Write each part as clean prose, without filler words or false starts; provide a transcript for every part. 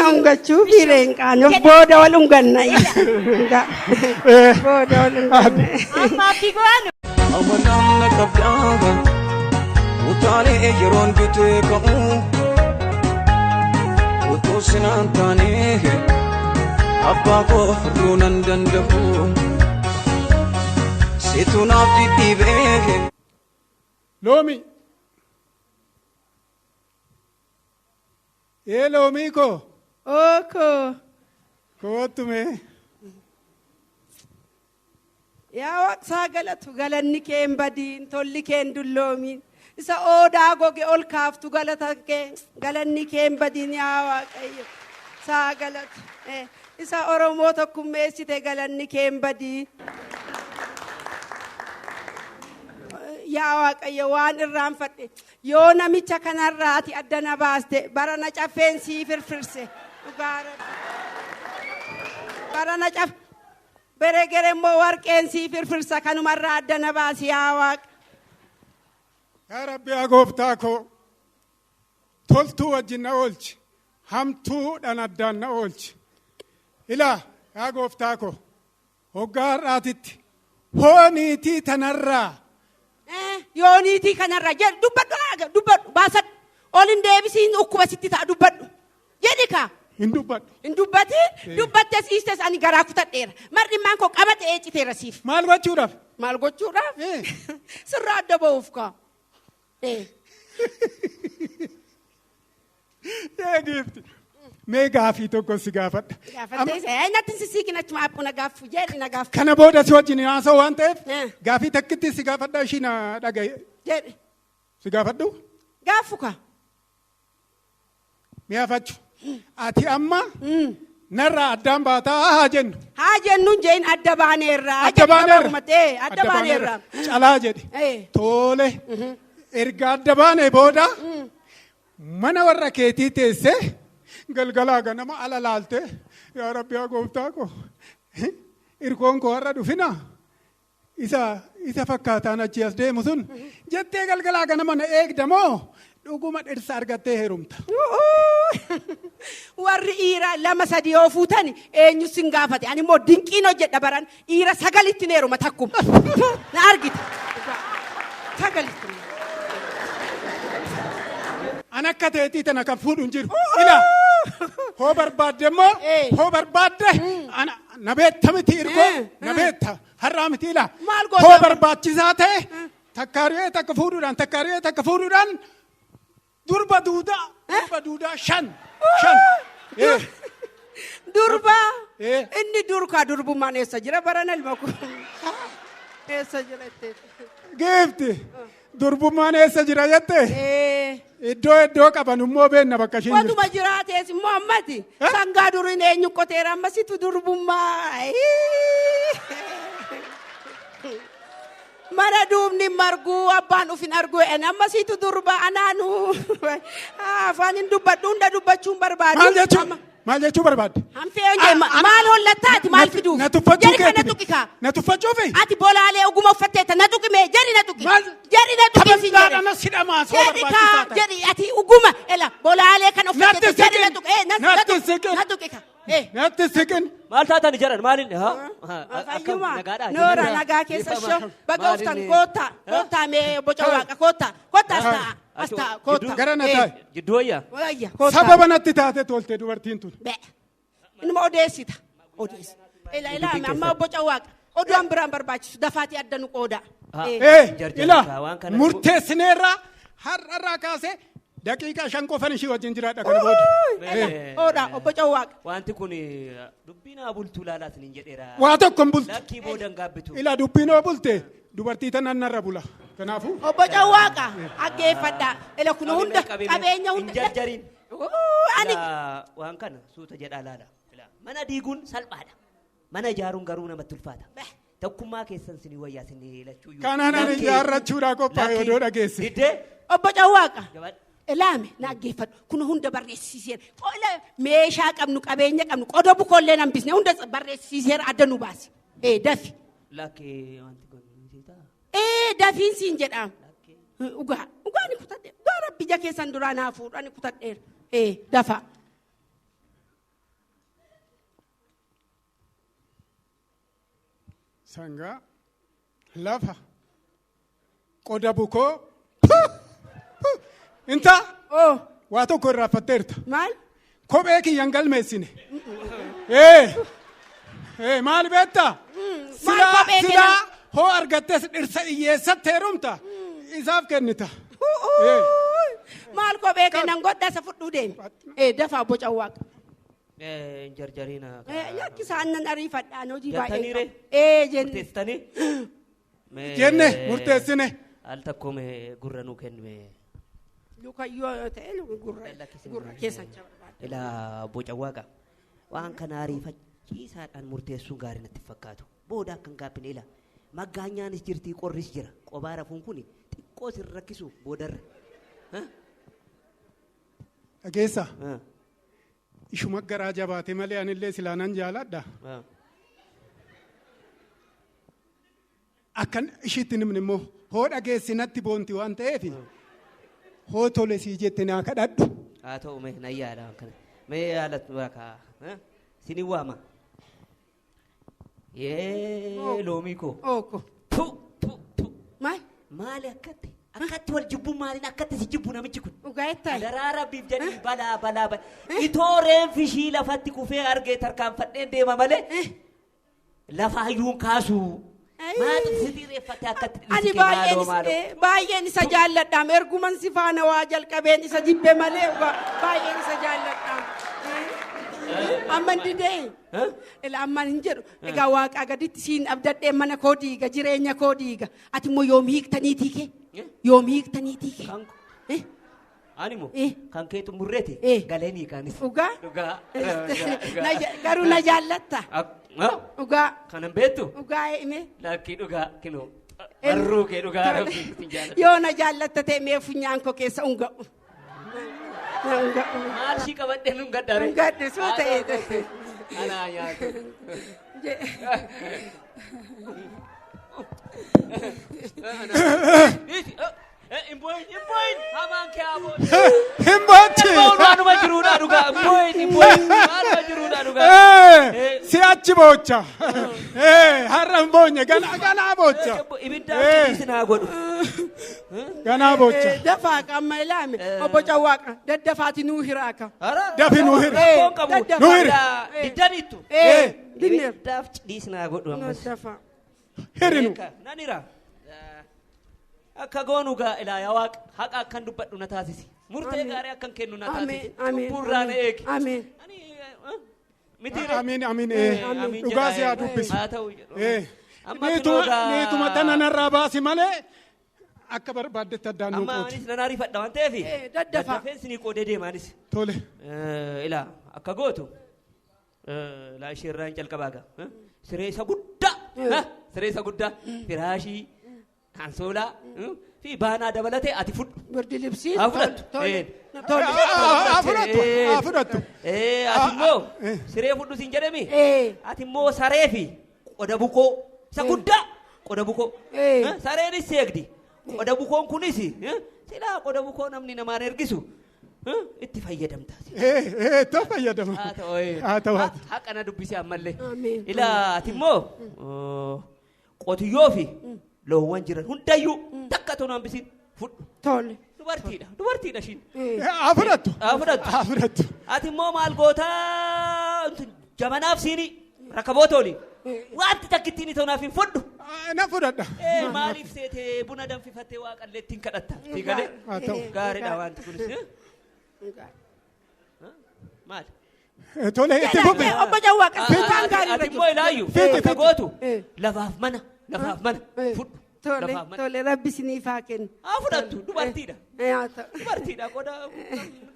Na ungachuu fiiree hin qaanyof booda wal unganna. Booda wal unganna. Amma abdii go'aanu. Amalaan na qabdaa utaalee yeroon bitee ka'u utuu sinaan taanee abbaa koo furuu nan danda'u situ naaf dhidhiibee. Loomi. Ee loomii koo. Ookoo. Koottu mee. Yaa Waaqsaa galatu galanni kee hin badiin tolli kee hin dulloomiin isa oodaa goge ol kaaftu galata kee galanni kee hin badiin yaa Waaqayyo saa galatu isa Oromoo tokkummeessite galanni kee hin badiin. Yaa Waaqayyo waan irraanfadhe yoo namicha kanarraa ati adda na baaste bara na caffeen sii firfirse dhugaa Rabbi. Bara na caf beregere immoo warqeen sii firfirsa kanumarraa adda na baasi yaa Waaqa. Yaa Rabbi yaa gooftaa koo toltuu wajjin na oolchi hamtuudhaan addaan na oolchi. Ilaa yaa gooftaa koo hoggaa har'aatitti hoo niitii tanarraa Yoo niitii kanarraa jedhu dubbadhu haa dubbadhu baasadhu ol hin deebisiin dhukkuba sitti ta'a dubbadhu jedhi kaa. Hin dubbadhu. Hin dubbatiin dubbattes dhiistes ani garaa kutadheera mar'immaan koo qabate eeciteera siif. Maal gochuudhaaf? Maal gochuudhaaf? Sirraa adda ba'uuf kaa. Ee giifti. Mee gaafii tokko si gaafadha. Gaafattee isa natti hin sissiiqin achuma aphu na gaaffu jedhi na gaaffu. Kana booda si wajjin haasa'u waan ta'eef gaafii takkitti si gaafadha ishii na dhagaye. Jedhi. Si gaafadhu? Gaaffu kaa. Mi'aafachu. Ati amma narraa addaan baataa haa jennu. Haa jennuun jeen adda baaneerra. Adda baaneerra. Adda baaneerra. Calaa jedhi. Tole. Erga adda baanee booda mana warra keetii teessee galgalaa ganama ala laaltee yaa Rabbi yaa gooftaa koo irkoon koo har'a dhufina isa isa fakkaataan achi as deemu sun jettee galgalaa ganama na eegda moo dhuguma dhirsa argattee heerumta. Warri dhiira 2 3 yoo fuutan eenyu sin gaafate ani immoo dinqiin hojjedha baran dhiira 9tti heeruma takkuma na argita 9tti. An akka teetii tana kan fuudhu hin jiru. Ila hoo barbaadde immoo hoo barbaadde ana na beetta miti irkoo na beetta har'aa miti ila Maal goota? hoo barbaachisaa ta'e takka ari'ee takka fuudhuudhaan takka ari'ee takka fuudhuudhaan durba duudaa durba duudaa shan shan. Durba inni durkaa durbummaan eessa jira barana ilma koo eessa jira jettee. Giifti durbummaan eessa jira jette iddoo iddoo qaban immoo beenna bakka ishiin jirtu. Watuma jiraatees immoo ammati sangaa duriin eenyu qoteera ammasitu durbummaa. Mana duubni marguu abbaan ufin arguu jedhan ammasitu durba anaanu afaan hin dubbadhu hunda dubbachuun barbaadu. Maal jechuu maal jechuu barbaadde? Hanfee hojii maal hollattaati maal fiduuf? Na tuffachuu Jari kana keetti. tuqi kaa. Na tuffachuufi? Ati bolaalee oguma uffatteetta na tuqi mee jari na tuqi. Jari na tuqi siin jedhe. Kabajaadhaan si dhamaasoo Jari kaa barbaachisaa ta'e. jari ati uguma ela bolaalee kana uffatteetta Natti jari na siqin. tuqi. Natti Na tuqi. siqin. Na tuqi kaa. Natti siqin. Maal taatan jaran maal inni? Fayyuma. Noora nagaa keessa shoo baga uftan koottaa koottaa mee boca waaqa koottaa koottaa as ta'a as ta'a koottaa. Gara na taa'i. Jidduu wayyaa. Wayya koottaa. Sababa natti taate tolte dubartiin tun. Bee. Inuma odeessita. Odeessa. Ila ila amma boca waaqa oduun biraan barbaachisu dafaatii adda nu qooda. Ila murteessineerraa har'arraa kaasee daqiiqaa 5 qofan ishii wajjin jiraadha kana booda. Oodha obbo Cawwaaqa. Wanti kun dubbiin haa bultu ilaalaa isiniin jedheera. Waa tokko hin bultu. Lakkii booda hin gaabbitu. Ila dubbiin hoo bulte dubartii tanan narra bula. Kanaafuu. Obbo Cawwaaqa dhaggeeffadhaa. Ila kun hunda qabeenya hunda. Hin jarjariin. Ani. Waan kana suuta jedhaa laala. Mana diiguun salphaadha. Mana ijaaruun garuu namatti ulfaata. Tokkummaa keessan sinii wayyaa sinii lachuu iyyuu. Kanaan ani ijaarrachuudhaa qophaa'e odoo dhageesse. Diddee. Obbo Cawwaaqa. Ilaame na dhaggeeffadhu. Kun hunda barreessisiiseera. Qola meeshaa qabnu qabeenya qabnu qoda bukoollee nan bisne hunda barreessisiiseera adda nu baasi. Dafi. Lakkee wanti kun ni ta'a. Dafiin siin jedhaam. Dhugaa dhugaa ni kutadhe. Dhugaa rabbi ija keessan duraa naa fuudhu ani kutadheera. Dafa. Sangaa lafa qoda bukoo inta Oo waa tokko irraanfatteerta. maal? Kophee kiyyan galmeessine. Maal beektaa? Maal kophee Silaa hoo argattes dhirsa hiyyeessatti heerumta isaaf kennita. Maal kophee kennan godha isa fudhuu deemi. Dafaa boca waaqa. Hin jarjariina. Yakki isaan nan ariifadhaan hojii baay'ee Jettaniire? qabu. Ee jenne. Murteessitanii? Jenne murteessine. Al tokko mee gurra nuu kennu. Lukayyoo yoo ta'e gurra gurra keessan barbaada. Ilaa boca waaqa. Waan kana ariifachiisaadhaan murteessuun gaarii natti hin fakkaatu. Booda akka hin gaabbine ila. Maggaanyaanis jirti qorris jira. Qobaa rafuun kun xiqqoo sin rakkisu boodarra. Dhageessa ishuma garaa jabaate malee anillee silaa nan jaaladha. Akkan ishiitti nimni immoo hoo dhageessi natti boonti waan ta'eef hoo tole sii jette naa kadhadhu. Haa ta'u mee nan yaada waan kana. Mee haala waaqa. Sinin waama. Yee loomii koo. Ooko. Tu tu tu. Maal? Maali akkatti? Akkatti wal jibbuun maaliin akkatti si jibbu namichi kun? Dhugaa jettaa? Daraa rabbiif jedhii balaa balaa balaa. Itoo reenfi ishii lafatti kufee argee tarkaanfadheen deema malee lafa hayyuun kaasu. Maal si dhireeffatte akkatti Ani dhiisite baay'een maaloo isa- maaloo. baay'een isa jaalladhaam. Erguman si faana waa jalqabeen isa jibbe malee baay'een isa jaalladhaam. Amma hin didee. Ila amman hin jedhu. Egaa waaqaa gaditti siin abdadhee mana koo diiga jireenya koo diiga. Ati immoo yoom hiiktaniitii kee? Yoom hiiktaniitii kee? Kan Ani moo Eh. kan kee xumurreeti Eh. galee hiikaanis. Dhugaa? Dhugaa. Garuu na jaallatta. Dhugaa. Kanan beektu? Dhugaa hime. Lakkii dhugaa kinoo. Barruu kee dhugaa rabbiin sin jaalladha. Yoo na jaallatta ta'e mee funyaan koo keessa unga'u. Na unga'u. Maal ishii qabadhee nun gaddaare? Ungadhe soo ta'e. Anaa nyaatu. Hin boo'in, hin boo'in, hamaan kee haa boo'in. Hin boochi. Hin boo'in, waanuma jiruudha dhugaa. Hin boo'in, hin boo'in, waanuma jiruudha dhugaa. Si'achi boocha. Har'a hin boonye ganaa boocha. Ibidda akka isin haa godhu. Ganaa boocha. Dafaa qaama ilaame obbo Cawwaaqa daddafaati nuu hiraaka. Dafi nuu hiri. Rakkoon qabu. Nuu hiri. Diddaniittu. Dinneer. Ibiddaaf cidhiis naa godhu ammas. Dafaa. Hiri nu. Nan hira. Akka goonu gaa ilaa yaa waaqa haqa akkan dubbadhu na taasisi. Murtee gaarii akkan kennu na taasisi. Ameen. Cubbuurraa na eegi. Ameen. Ani miti ree. Amiin amiin. Amiin Dhugaa si jedha, haa dubbisu. Haa ta'u jedhu. Amma kunoo gaa- Niituma tana narraa baasi malee akka barbaaddetti addaan nuu Amma qooti. anis nan ariifadha waan ta'eef. Daddafaa. Daddafeen sinii qoodee deema anis. Tole. Ilaa akka gootu ilaa ishee irraa hin calqabaa gaa. Siree isa guddaa. Siree isa guddaa. Firaashii, ansoolaa fi baanaa dabalatee ati fudhu. Birdi libsii. Haa fudhattu. Tole. Tole. Haa fudhattu. Haa fudhattu. Ati immoo siree fudhu siin jedhemi. Ati immoo saree fi qoda bukoo isa guddaa qoda bukoo. Sareenis seegdi. Qoda bukoon kunis silaa qoda bukoo namni namaan ergisu itti fayyadamta. Itti fayyadama. Haa ta'u. Haa ta'u haa ta'u. Haqa na dubbise ammallee. Ameen. Ilaa ati immoo qotiyyoo fi loowwan jiran hundayyuu takka toon hambisiin fudhu. Tole. Dubartiidha. Dubartiidha ishiin. Haa fudhattu. Haa fudhattu. Haa fudhattu. Ati immoo maal gootaa jabanaaf siinii rakkaboota olii. Wanti takka ittiin itoonaaf hin fudhu. Na fudhadha. Maaliif seetee buna danfifattee waaqallee ittiin kadhatta? Fiigalee. Haa ta'u. Gaariidha wanti kunis. Maal? Tole itti fufi. Obbo Cawwaaqa sitaan gaarii Ati immoo ilaayyuu. Fiixi, Akka fiixi. gootu lafaaf mana lafaaf mana fudhu. Tole Lafaaf mana. tole rabbi isiniif haa kennu. Haa fudhattu dubartiidha. Haa ta'u. Dubartiidha qoda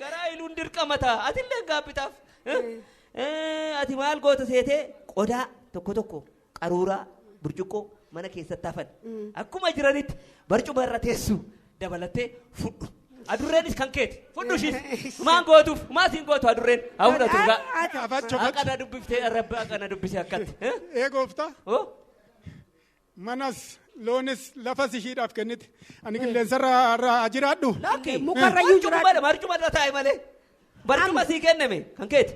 garaa iluun dirqama ta'a. Atillee gaabbitaaf. Ati maal goota seetee qodaa tokko tokko qaruuraa burcuqqoo mana keessatti hafan. Akkuma jiranitti barcuma irra teessu dabalattee fudhu. Adurreenis kan keeti fudhu ishiis. Maan gootuuf maa siin gootu adurreen haa fudhatu gaa. Afachu Haqa afachu. na dubbiftee rabbi haqa na dubbise akkatti. Ee gooftaa. Oh Manas loonis lafas ishiidhaaf kennite. Ani qilleensarra irraa jiraadhu. Lakki Mukarrayyuu jiraadhu. Barcuma irra taa'e malee. Barcuma sii kenname kan keeti.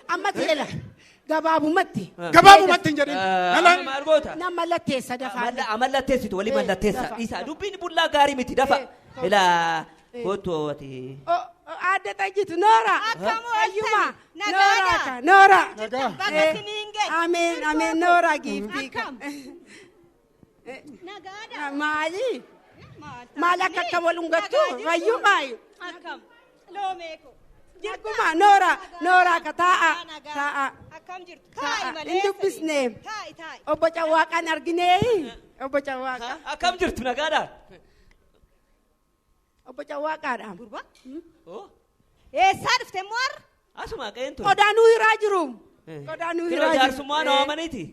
Amma teela. Gabaabumatti. Gabaabumatti hin jedhin. Amma maal goota? Na mallatteessa dafaa. Mallatteessitu walii mallatteessa. Dafa. Dhiisaa dubbiin bullaa gaarii miti dafa. Ilaa kootu ati. Aadde Xajjitu noora. Akkam Fayyuma. ooltani? Noora Nagaadha? ka noora. Nagaa. Baga isiniin ga'e. Ameen ameen noora giiftii. Akkam? Nagaadha. Maali? Maal Maal akka akka wal hungattu? Nagaa jirtu? Fayyumaa. Akkam? Loomeeko. Jirkuma noora noora ka taa'a Nagaa. taa'a. Akkam jirtu? Taa'a. Taa'i malee. Hin dubbisne. Taa'i taa'i. Obbo Cawwaaqaan arginee. Obbo Cawwaaqa. Akkam jirtu nagaadha? Obbo Cawwaaqaadha. Gurba. Oh, Eessaa dhufte immoo har'a? Asuma qe'een ture. Qodaa nuu hiraa jiru. Qodaa nuu Yeroo hiraa jiru. jaarsummaa na waamaniiti.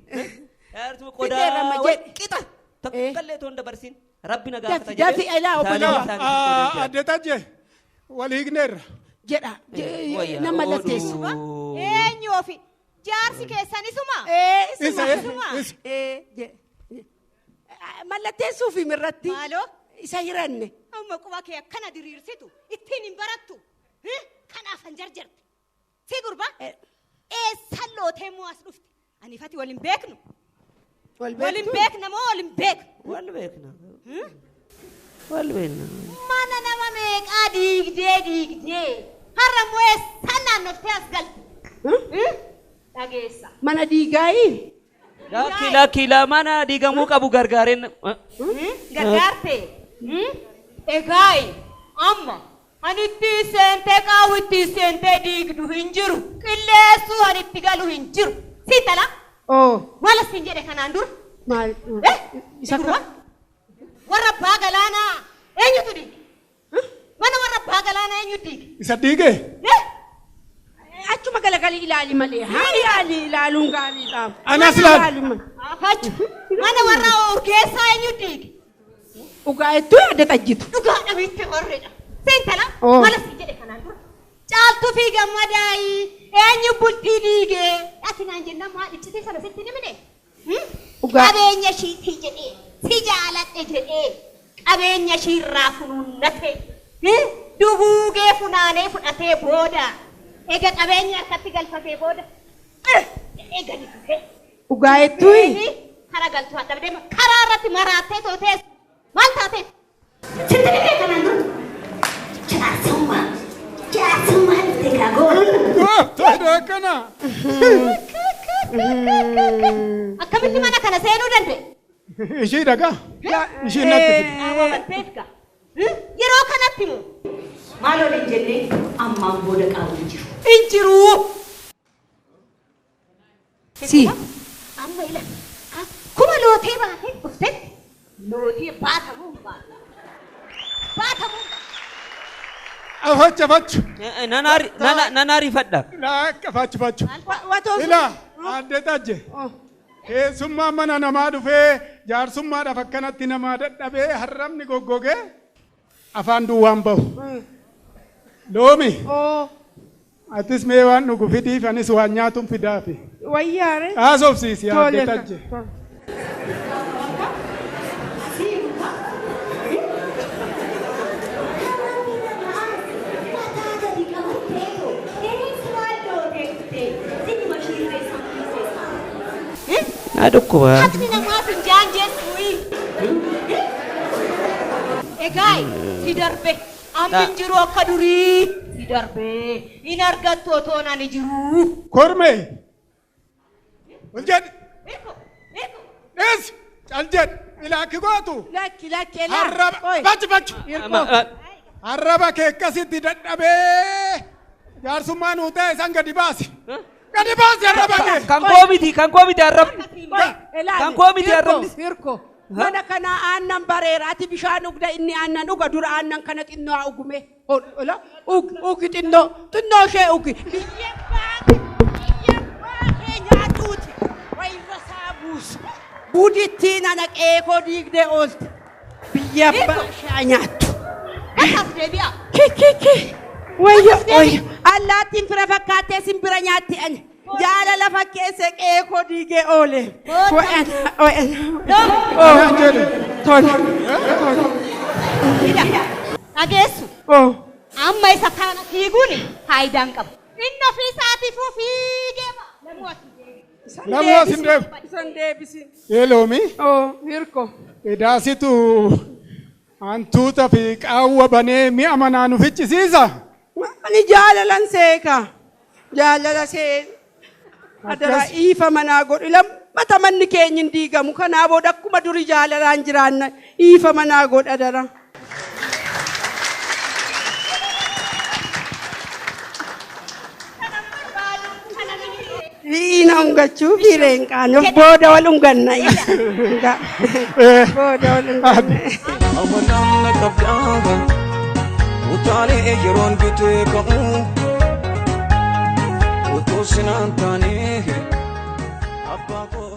Jaarsummaa Fidee rama qodaa jedhi. qixa. Takkallee toon dabarsin. Rabbi na gaafata Dafi dafi ilaa obbo Ilaa adde Tajje wal hiikneerra. Jedha. Na mallatteessu. Eenyu ofi? Jaarsi keessan isuma? Ee Isa isuma. isa. Ee jedhe. Mallatteessuuf irratti. Maaloo? Isa hiranne. Amma quba kee akkana diriirsitu ittiin hin barattu. Kanaaf han jarjarte. Si gurba? Eessan lootee moo as dhufte? Aniifati wal hin beeknu. Wal Wal hin beekna moo wal hin beeknu? Wal beekna. Wal beekna. Mana nama meeqaa diigdee diigdee har'a immoo eessan naannoftee as galte? Dhageessa. Mana diigaayi. Lakki lakki la mana diigamuu qabu gargaareen. Gargaarte. Egaa amma ani itti seentee qaawwi itti seentee diigdu hin jiru. Qilleessuu ani itti galu hin jiru. Si tala Oo. maal siin jedhe kanaan dura? Maal? Isa gurba? Warra abbaa galaanaa eenyutu diige? Mana warra abbaa galaanaa eenyutu diige? Isa diige. Achuma galagalii ilaali malee. Haa ilaali ilaaluun gaariidha. Anas ilaali. Afachu. Mana warra orkeessaa eenyutu diige? Dhugaa hedduu yaada Xajjitu. Dhugaa dhabiitti warreedha. Seentala Oo. maal siin jedhe kanaan dura? Caaltuu fi gammadaayi eenyu bultii diige? Ati naan jennaan maal iccitii sana sitti ni mine? Dhugaa. Qabeenya ishiitii jedhee si jaaladhe jedhee qabeenya ishiirraa funuunnate duguugee funaanee fudhatee booda eega qabeenya harkatti galfatee booda jedhee gadi dhufee. Dhugaa hedduu. Kara galtuu adda deema karaa irratti maraattee tootees maal taatee? Sitti dhibee kanaan dura jaarsummaa jaarsummaa dhufte kaagoo. Tole akkana. Akkamitti mana kana seenuu danda'e? Ishii dhagaa. Ishii natti fide. Awwaamattee gaa. Yeroo kanatti moo maal waliin jennee ammaan booda qaawwi hin jiru. Hin jiru. Si. Amma ila akkuma lootee baatee dhuftetti lootee baatamuu hin baatu. Baatamuu hin baatu. Afachu afachu. Nan ariifadha. Lakka afachu afachu. Watoo. Ilaa adde Tajje. Keessummaa mana namaa dhufee jaarsummaadhaaf akkanatti namaa dadhabee harrabni goggogee afaan duwwaan bahu. Loomi Oo. atis mee waan dhugu fidiif anis waan nyaatuun fidaafi. Wayyaare. Haasofsiisi adde Tole. Tajje. Mataa gadi qabattee eessumaan lootee dhuftee sinima shiirree sammuu Na dhukkuba. Haqni namaaf hin jaanjessu. Egaa si darbe amma hin jiru akka durii si darbe hin argattu otoo ani jiru. Kormee. Ol jedhi. Eeko eeko Dhees. Cal jedhi. Ilaa akki gootu. Lakki lakki elaa. Harraba. Oi. Bachi bachi. Arraba kee akkasitti dadhabee jaarsummaa nuu ta'e san gadi baasi. Gadi baasi arraba kee. Kan koo miti kan koo miti arrabni. Kan koo miti arrabni. Hirko. Mana kana aannan bareera. Ati bishaan dhugda inni aannan dhuga dura aannan kana xinnoo haa ugume. Ola ugi ugi xinnoo xinnoo ishee ugi. Biyya abbaa kee nyaatuuti. Wayirra isaa buusu. Budittii nana qeekoo diigdee oolte. Biyya abbaa ishee nyaattu. Akkas deebi'a. Ki ki ki. Wayyo wayyo. Allaattiin fira fakkaattee simbira nyaatti ani. Jaalala fakkeesse qeekoo diigee oole. Wa'ana wa'ana. Naan jedhe. Tole. Ila dhageessu Oh. amma isa kana fiiguun faayidaan qabu. Inni ofii isaatiifuu fiigee ba'a. Namuu asii deema. Namni as hin deebisu. Isan deebisin. Eeloomi. Oo hirko. Edaasitu hantuuta fi qaawwa banee mi'a manaa nu ficcisiisa. Ani jaalalan seeka. Jaalala see. Adaraa iifa manaa godhu lammata manni keenya hin diigamu. Kanaa booda akkuma duri jaalalaan jiraanna iifa manaa godha adaraa. Riina ungachuu fi reenqaan of booda wal unganna. Booda wal unganna. Amalaan na qabdaa utaalee yeroon bitee ka'u utuu sinaan taanee abbaa koo.